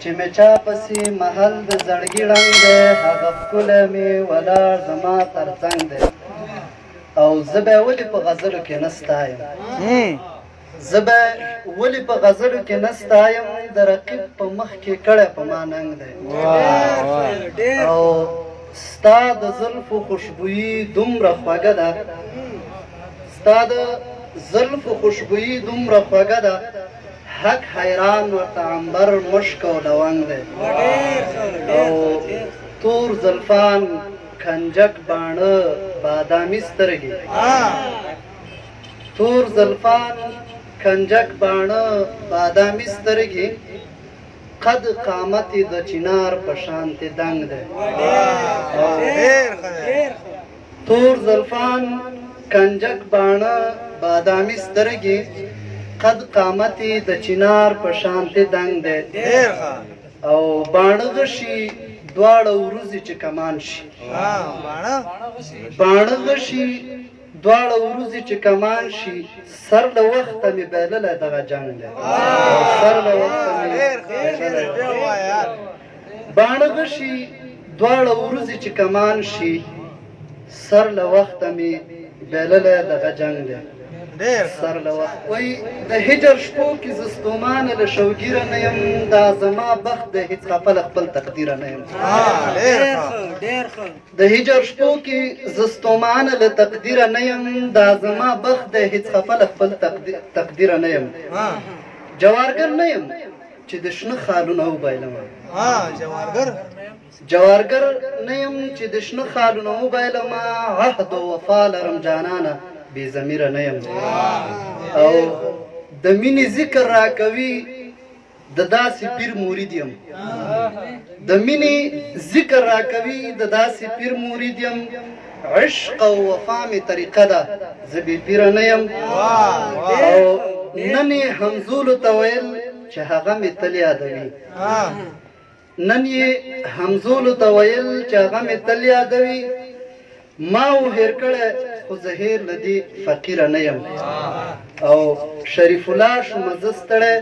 چې مې چا پسې محل د زړګي ړنګ دی، هغه ښکلی مې ولاړ زما تر څنګ دی. او زه به ولې په غزلو کې نه ستایم، زه به ولې په غزلو کې نه ستایم، د رقیب په مخ کې کړی په ما ننګ دی. او ستا د زلفو خوشبویي دومره خوږه ده، ستا د زلفو خوشبویي دومره خوږه ده، حق حیران ورته عنبر مشک او لونګ دی. او تور زلفان کنجک باڼه بادامي سترګې، تور زلفان کنجک باڼه بادامي سترګې، قد قامت د چنار په شانتې دنګ دی. تور زلفان کنجک باڼه بادامي سترګې، قد قامت د چنار په شانتې دنګ دی. او باڼه غشي دواړه وروځې چې کمان شي، باڼه غشي دواړه وروځې چې کمان شي، سر له وخته مې بایللی دغه جنګ دی. سر له وخته مې بایللی، باڼه غشي دواړه وروځې چې کمان شي، سر له وخته مې بایللی دغه جنګ دی. سر له وخت وای د هجر شپو کې زه ستومانه له شوګیره نه یم، دا زما بخت دی هیڅ خفه له خپل تقدیره نه یم. د هجر شپو کې زه ستومانه له تقدیره نه یم، دا زما بخت دی هیڅ خفه له خپل تقدیره نه یم. جوارګر نه یم چې د شنه خالونه وبایلم، جوارګر نه یم چې د شنه خالونه وبایلم، عهد او وفا لرم جانانه بې ضمیره نه یم. او د مینې ذکر راکوي د داسې پیر مرید یم، د مینې ذکر راکوي د داسې پیر مرید یم، عشق او وفا مې طریقه ده زه بې پیره نه یم. او نن یې همزولو ته ویل چې هغه مې تل یادوي، نن یې همزولو ته ویل چې هغه مې تل یادوي، ما و هېر کړی خو زه هېر له دې فقیره نه یم. او شریف الله شوم زه ستړی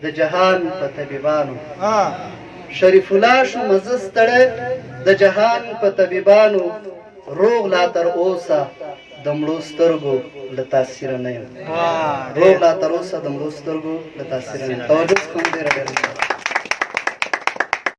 د جهان په طبیبانو، شریف الله شوم زه ستړی د جهان په طبیبانو، روغ لا تر اوسه د مړو سترګو له تاثیره نه یم، روغ لا تر اوسه د مړو سترګو له تاثیره نه یم. توجه څخه مو ډېره ډېره.